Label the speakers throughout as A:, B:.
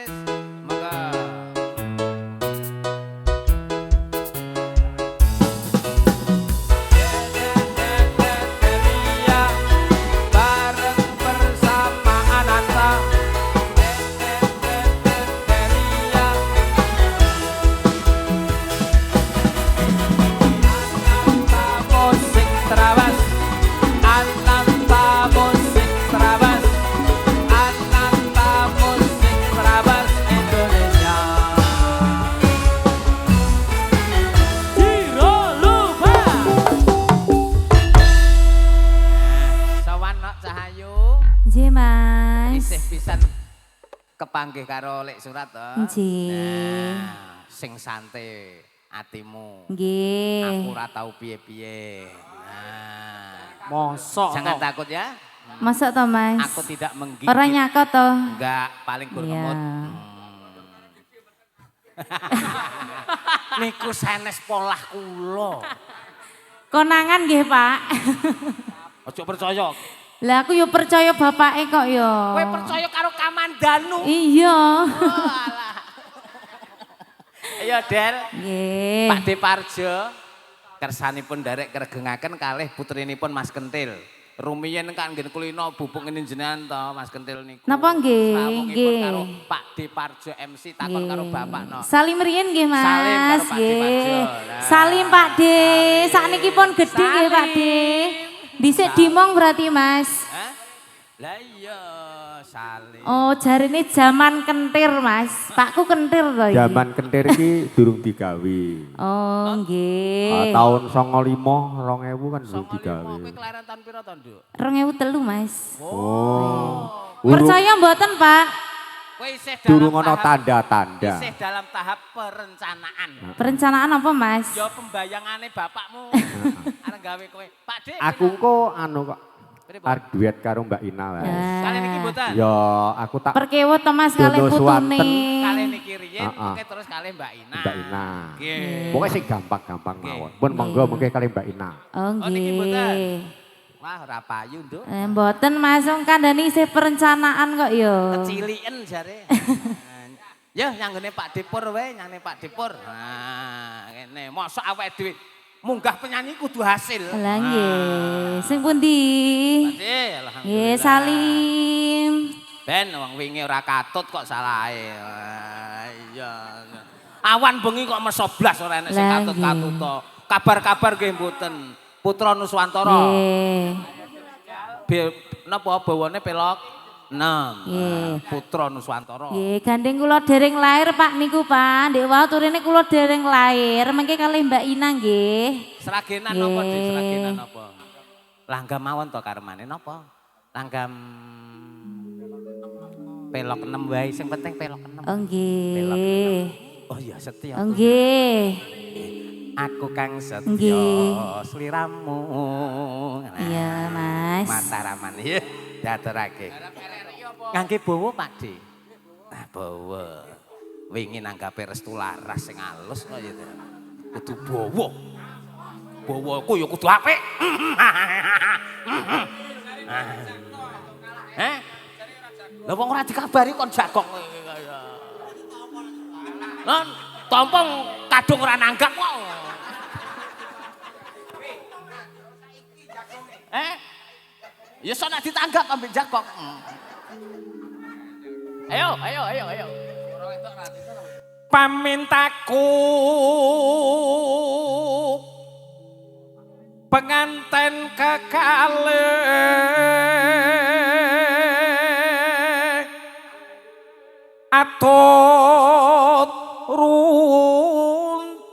A: Wis, monggo. Bareng bersama Ananta. Ananta musik terawas, Ananta musik terawas, Ananta musik terawas Indonesia.
B: Ciro Lupa.
A: Sowan Nok Cahayu,
C: Nggih, Mas.
A: Isih pisan kepanggih karo Lek Surat to.
C: Nggih.
A: Nah, sing santai atimu.
C: Nggih.
A: Aku ora tau piye-piye. Nah,
B: Mosok
A: jangan
B: toh.
A: takut ya.
C: Masa to, Mas?
A: Aku tidak menggigit.
C: Ora nyakot to?
A: Enggak, paling gur
C: Iya.
A: ngemut.
B: Niku sanes polah kula.
C: Konangan nggih, Pak.
B: Ojo percaya.
C: Lah aku yo percaya bapake kok yo.
A: Kowe percaya karo Kamandanu?
C: Iya.
A: Oh, alah. Ayo, Del.
C: Nggih.
A: Pak De Parjo kersanipun nderek kregengaken kalih putrinipun Mas Kentil. Rumiyin kan nggen kulino bubuk ngene jenengan to Mas Kentil niku.
C: Napa nggih?
A: Srawungipun
C: Nggih.
A: karo Pak De Parjo MC takon karo bapak no.
C: Salim riyin nggih, Mas.
A: Salim karo Pak De
C: Nggih.
A: Parjo. Nah.
C: Salim Pak De. Sakniki pun gedhe nggih Pak De. Dhisik dimong berarti, Mas.
A: Hah? Lah iya, Salim.
C: Oh, jarine zaman kentir, Mas. Pakku kentir to iki.
D: Zaman kentir iki durung digawe.
C: Oh, nggih.
D: Ah, tahun 95 2000 kan durung
A: 95
D: digawe.
A: Kowe kelahiran tahun piro to, Nduk?
C: 2003, Mas.
D: Oh. Urung
C: Percaya mboten, Pak?
A: Kowe isih dalam
D: durung ana
A: tahap
D: tanda-tanda.
A: isih dalam tahap perencanaan.
C: Perencanaan apa, Mas?
A: Ya pembayangane bapakmu arep gawe kowe. Pak De.
D: Aku engko anu kok
A: Pripun?
D: arep duet karo Mbak Ina wae.
C: Nah.
A: Kali niki mboten.
D: Ya aku tak
C: Perkewut to Mas kalih
D: Dono
C: putune.
D: suwanten.
A: Kali niki riyin
D: Ah, ah.
A: mengke terus kalih Mbak Ina.
D: Mbak Ina.
A: Nggih.
D: Pokoke sing gampang-gampang
A: Nggih.
D: mawon. Pun monggo mengke kalih Mbak Ina.
C: Oh,
A: Oh, niki mboten.
C: nggih.
A: Wah, ora payu, Nduk.
C: Eh, mboten Mas, wong kandhani isih perencanaan kok ya.
A: Keciliken jare. Ya nyanggone Pak Dipur wae, nyanggone Pak Dipur. Nah, ngene. Mosok awake dhewe munggah penyanyi kudu hasil.
C: Lah nggih. Sing pundi?
A: Pak De, alhamdulillah.
C: Nggih, Salim.
A: Ben wong wingi ora katut kok salahe. Wah, iya. Awan bengi kok meso blas ora enek sing
C: Lah,
A: katut-katut to. Kabar-kabar nggih mboten. Putra Nuswantara.
C: Nggih.
A: Napa bawane pelok 6.
C: Nggih.
A: Putra Nuswantara.
C: Nggih, gandeng kula dereng lahir Pak niku Pak. Ndek wau turine kula dereng lahir, mengke kalih Mbak Ina nggih.
A: Sragenan napa, Dik?
C: Nggih.
A: Sragenan napa? Langgam mawon to karemane napa? Langgam pelok 6 wae, sing penting pelok 6.
C: Oh
A: Pelok
C: nggih.
A: 6. Oh iya setia.
C: Oh nggih.
A: Aku kang setya
C: Nggih.
A: sliramu. Nah,
C: Iya, Mas.
A: Mataraman iya diaturake. Ngangge bawa Pak De. Nah, bawa. Wingi nanggape restu laras sing alus kok ya. Kudu bawa. Bawaku ya kudu apik. Heh? Lah wong ora dikabari kon jagong. Non, tompong kadung ora nanggap kok. Eh? Ya sok nek ditanggap ambek jagong. Ayo, ayo, ayo, ayo.
B: Pamintaku penganten kekalih atut runtut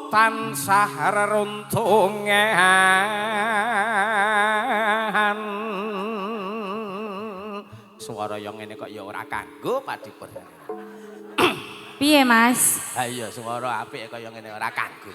B: tansah reruntungan.
A: Suara yang ngene kok ya ora kanggo Pak Dipur.
C: Piye, Mas?
A: Ha iya suara apik kaya ngene ora kanggo.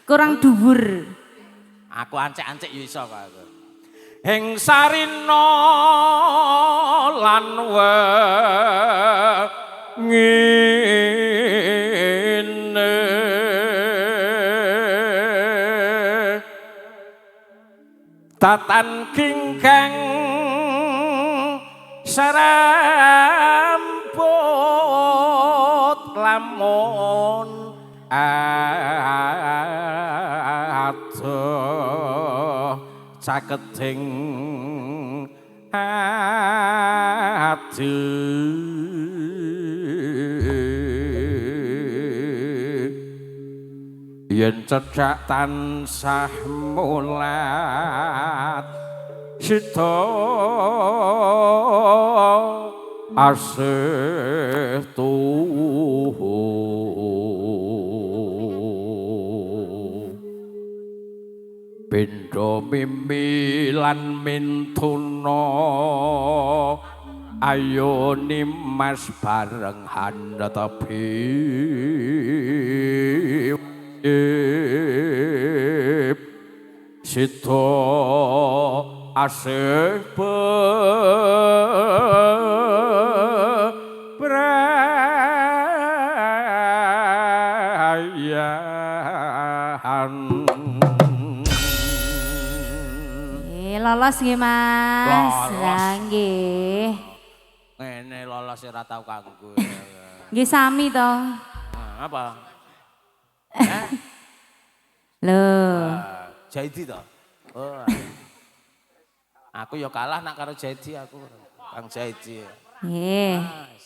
C: Kurang dhuwur.
A: Aku ancek-ancek ya iso kok aku.
B: Ing sarina lan wengine tatan kingkang seremban. lamun adoh caketing ati yen cecak tansah mulat sida asih tuhu pindha mimi lan mintuna ayo nimas bareng handatapi sida asih bebrayan.
C: Lolos nggih Mas.
A: Lolos.
C: Nggih.
A: Ngene lolos ora tau kanggo.
C: Nggih sami to.
A: Apa?
C: Lho.
A: Jaidi to? Oh. Aku ya kalah nak karo Jaidi aku. Kang Jaidi.
C: Nggih.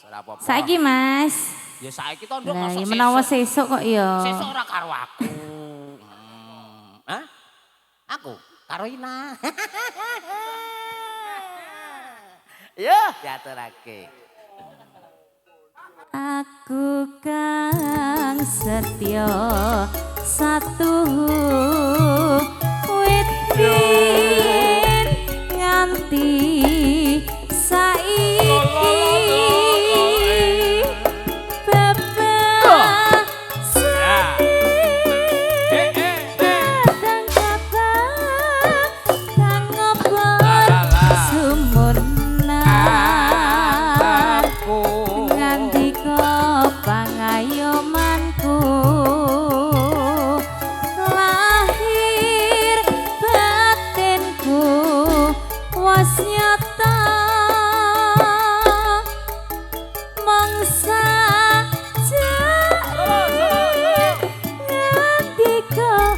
A: Ora apa-apa.
C: Saiki Mas.
A: Ya saiki to nduk mosok sesuk.
C: Menawa sesuk kok ya.
A: Sesuk ora karo aku. Hah? Aku karo Ina. Ya, diaturake.
C: Aku kang setya satu wit nganti saiki bapak kang ngobor sumurna ngandika pangayomanku lahir batinku was nyata mangsa ngandika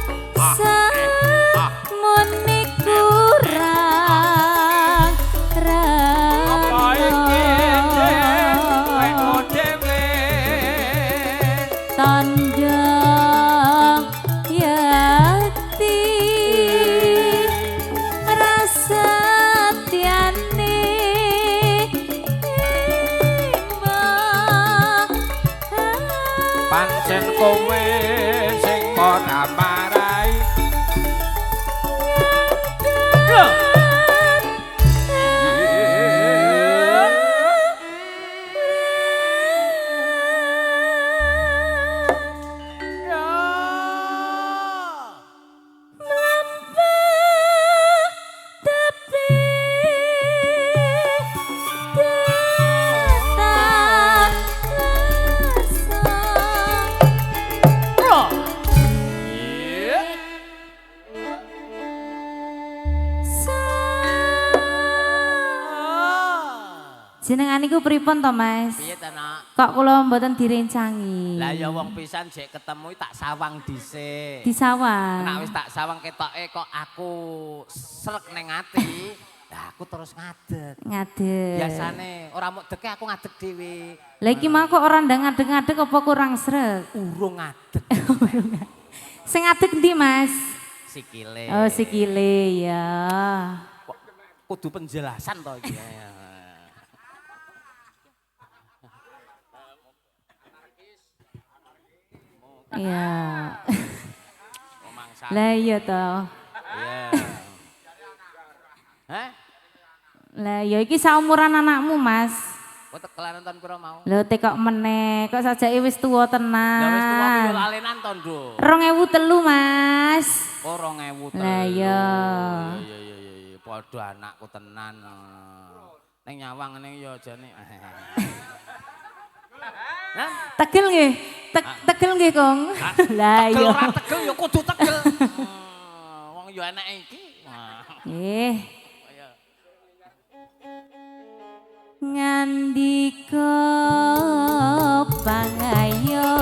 C: samune kurang tandha yakti prasetyane
B: pancen kowe sing ora marai.
C: Jenengan niku pripun to, Mas?
A: Piye ta, Nak?
C: Kok kula mboten direncangi?
A: Lah ya wong pisan jek ketemu tak sawang dhisik.
C: Disawang.
A: Nek wis tak sawang ketoke kok aku srek ning ati, lah aku terus ngadeg.
C: Ngadeg.
A: Biasane ora muk deke aku ngadeg dhewe.
C: Lah iki mau kok ora ndang ngadeg-ngadeg apa kurang srek?
A: Urung ngadeg.
C: Sing ngadeg endi, Mas?
A: Sikile.
C: Oh, sikile ya.
A: Kok kudu penjelasan to iki.
C: Iya. Lah iya toh.
A: Iya. Hah?
C: Lah ya iki saumuran anakmu, Mas.
A: Kok tekelan nonton piro mau?
C: Lho tekok meneh, kok sajake wis tuwa tenan.
A: Lah wis tuwa yo lalenan to, Nduk.
C: 2003, Mas.
A: Oh, 2003.
C: Lah iya.
A: Iya iya iya, padha anakku tenan. Ning nyawang ning yo jane. Hah?
C: Tegel nggih. Tegel nggih, Kong. Lah
A: Tegel
C: iya.
A: ora tegel ya kudu tegel. Wong yo enake iki.
C: Nggih. Ngandika pangayomanku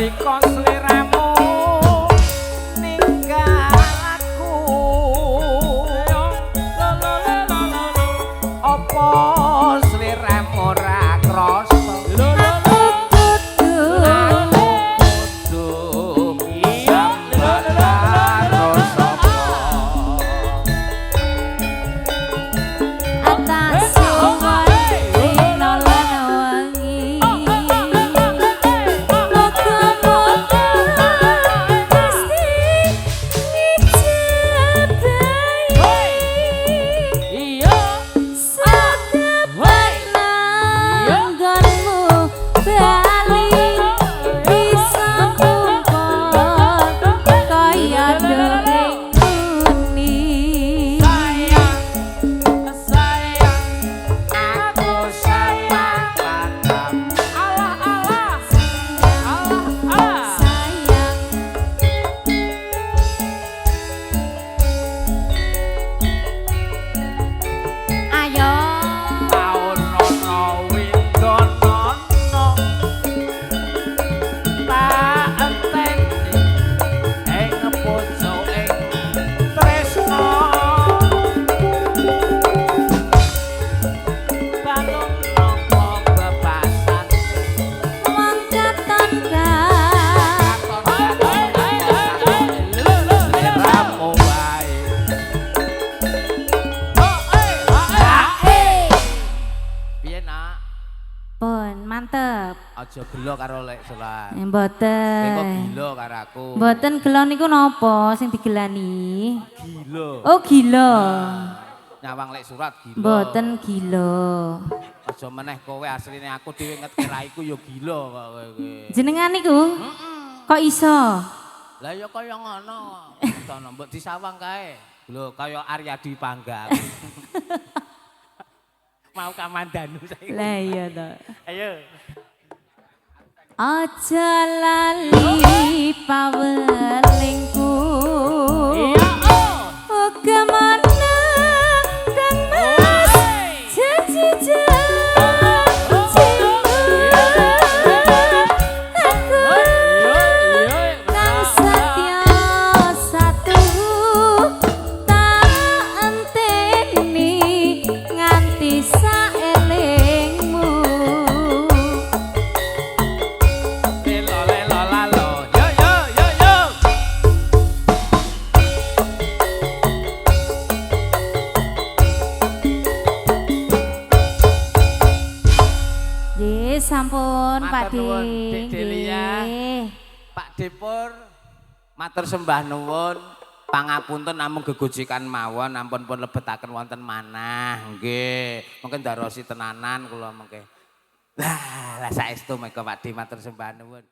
A: Nalika sliramu ninggal aku, apa sliramu ora krasa?
C: Aku kudu
A: Kudu sambat karo sapa?
C: Tak suwun rino lan wengi. Moga-moga Gusti ngijabahi.
B: Iya.
C: Sakapan nggonmu bali bisa kumpul kaya dongeng muni.
A: Sayang, sayang, aku sayang padamu.
B: Allah Allah. Allah Allah.
C: Sayang, ayo.
A: Taun ana windonono, tak enteni ing pucuking tresna. Balung napa bebasan?
C: Wong katon katon.
A: Sliramu wae. Piye, Nak?
C: Pun mantep.
A: Aja gelo karo Lek Sulan.
C: Eh, mboten.
A: Kowe kok gila karo aku.
C: Mboten gelo niku napa sing digelani?
A: Gila.
C: Oh, gila.
A: Nyawang Lek Surat gila.
C: Mboten gila.
A: Aja meneh kowe, asline aku dhewe ngetke raiku ya gila kok kowe iki.
C: Jenengan niku kok iso?
A: Lah ya kaya ngono. Tono mbok disawang kae. Lho kaya Arya Dwi Pangga. Mau kamandanu saiki.
C: Lah iya to.
A: Ayo.
C: Aja lali pawelingku.
B: Iya. Oh.
C: Uga menang Kang Mas janji janjimu. Aku kang satya satu tak enteni nganti saelingmu.
A: Lelo lelo lalo. Yo yo yo yo.
C: Nggih, sampun Pak
A: Matur nuwun,
C: De.
A: Dik Delia.
C: Nggih.
A: Pak Depur matur sembah nuwun, pangapunten namung gegojekan mawon ampun pun lebetaken wonten manah nggih, mungkin darosi tenanan kula mengke. Lah lah saestu meka Pak De, matur sembah nuwun.